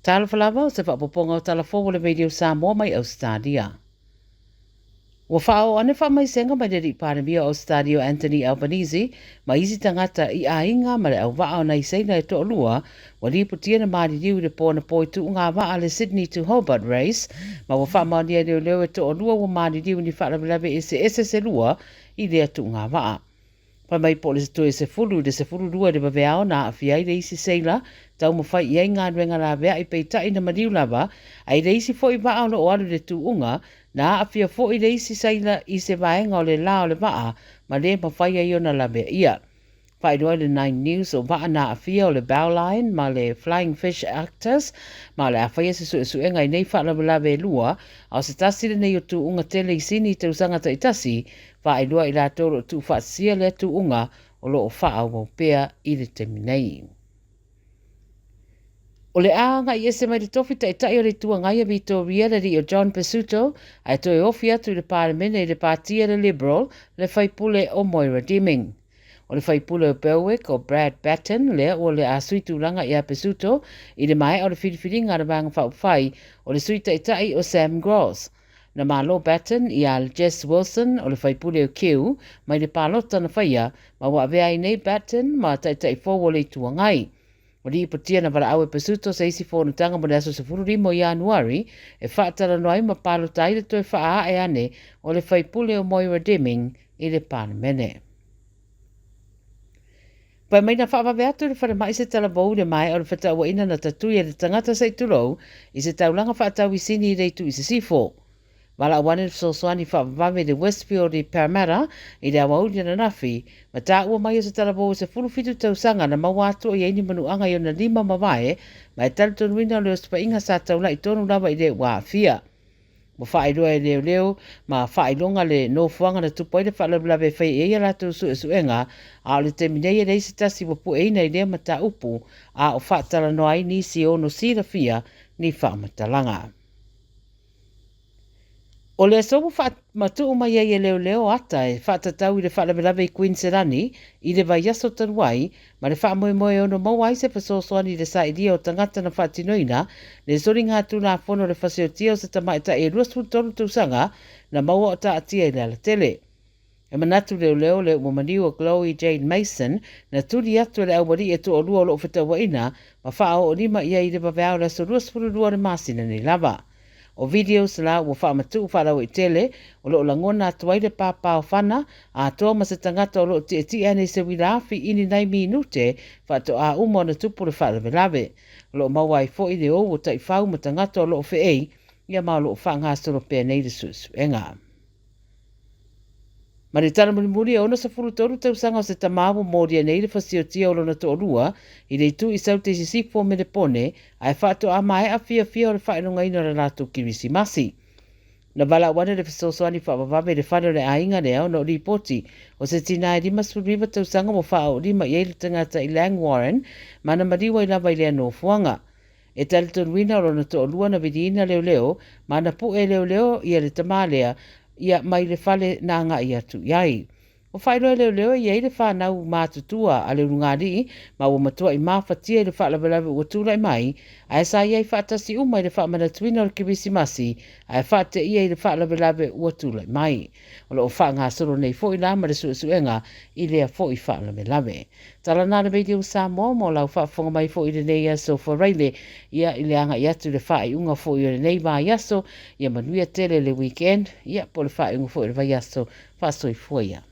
Talofa lava o se faaopoopoga o tala fou a le Radio Samoa mai Ausetalia. Ua faaoo ane faamaisega mai le Alii Palemia o Ausetalia o Anthony Albanese ma isi tagata i aiga ma le auvaa o nai seila e toalua ua lipotia na maliliu i le po anapo i tuugavaa le Sydney to Hobart Race ma ua faamaonia e leoleo e toalua ua maliliu i ni faalavelave eseese se lua i lea tuugavaa. Fai mai po o le toe 10 i le 12 i le vaveao na aafia ai le isi seila taumafai i ai galuega laveai peitai na maliu lava ae i le isi foi vaa o lo o alu i le tuuga na aafia foi le isi seila i se vaega o le la o le vaa ma le mafai ai ona laveaia. Faailoa i le Nine News o vaa na aafia o le Bowline ma le Flying Fish Arctus ma o le a faia se suesuega i nei faalavelave e lua a o se tasi lenei o tuuga tele i Sini i tausaga taitasi Faailoa i latou o lo o tuufaatasia lea tuuga o lo o faaauau pea i le taimi nei. O le a agai ese mai le tofi taitai o le Itu Agai a Vitoria le alii o John Pesutto ae toe ofi atu i le Palemene i le Pati a le Liberal le faipule o Moira Deeming. O le faipule o Berwick o Brad Battin lea ua le a sui tulaga ia Pesutto i le maea o le filifiliga a le Vaega Faaupufai o le Sui Taitai o Sam Gross. Na malo Batten iā Jess Wilson o le faipule o Kew mai le palota na faia ma ua avea ai nei Batten ma taitai fou o le Itu Agai. Ua lipotia na valaau e Pesutto se isi fonotaga mo le aso 15 o Ianuari e faatalanoa ai ma palota ai le toe faaae ane o le faipule o Moira Deming i le Palemene. Fai mai na faavave atu i le falemai se talavou i le maea o le fetauaiga na tatui e le tagata se i tulou i se taulaga faatauisini i le itu i sisifo. Valaau ane le fesoasoani faavavave i le Westfield i Parramatta i le aoauli ananafi, ma taua mai o se talavou e 17 tausaga na maua atu o i ai ni manuaga i ona lima ma vae, ma e talitonuina o le osofaiga sa taulai tonu lava i le ua aafia. Ua faailoa e leoleo ma faailoga le nofoaga na tupu ai le faalavelave e fai i ai a latou suesuega, a o le taimi nei e leai se tasi ua pueina i lea mataupu, a o faatalanoa ai nisi e ono silafia ni faamatalaga. O le aso ua faamatuu mai ai e leoleo ata e faatatau i le faalavelave i Kuiniselani i le vaiaso talu ai, ma le faamoemoe e ono maua ai se fesoasoani i le sailia o tagata na faatinoina le soligatulafono o le fasiotia o se tamaitai e 23 tausaga na maua o taatia i le alatele. E manatu leoleo le ua maliu o Chloe Jane Mason na tuli atu e le aualii e toalua o lo o fetauaina ma faaoolima i ai i le vaveao o le aso 22 o le masina nei lava. O videos la ua faamatuu faalauaitele o lo o lagona atu ai le pāpāofana atoa ma se tagata o lo o tietie ane i se uila afi i ni nai minute faatoa uma ona tupu le faalavelave. O lo o maua ai foi le ou o taifau ma tagata o lo o feei ia ma o lo o faagasolo pea nei le suesuega. Ma le tala mulimuli e 63 tausaga o se tama ua molia nei le fasiotia o lona toalua i le itu i Saute i Sisifo o Melepone ae faatoa maea fiafia o le faailogaina o le latou Kirisimasi. Na valaau ane le fesoasoani faavavave i le fale o le aiga lea ona o lipoti o se tinā e 59 tausaga ua faaoolima i ai le tagata i Langwarrin ma na maliu ai lava i lea nofoaga. E talitonuina o lona toalua na viliina leoleo ma na pu'e leoleo ia le tamā lea ia mai le fale na agai atu i ai. Ua faailoa e leoleo e i ai le fanau matutua a le ulugalii ma ua matuai mafatia i le faalavelave ua tulai mai ae sa i ai faatasi uma i le faamanatuina o le Kerisimasi ae faateia i le faalavelave ua tulai mai. O lo o faagasolo nei foi la ma le suesuega i lea foi faalavelave. Tala na le Radio Samoa mo lau faafofoga mai foi i lenei aso Faraile, ia i le agai atu i le faaiuga foi o lenei vaiaso, ia manuia tele le weekend, ia po o le faaiuga foi o le vaiaso, faasoifua ia.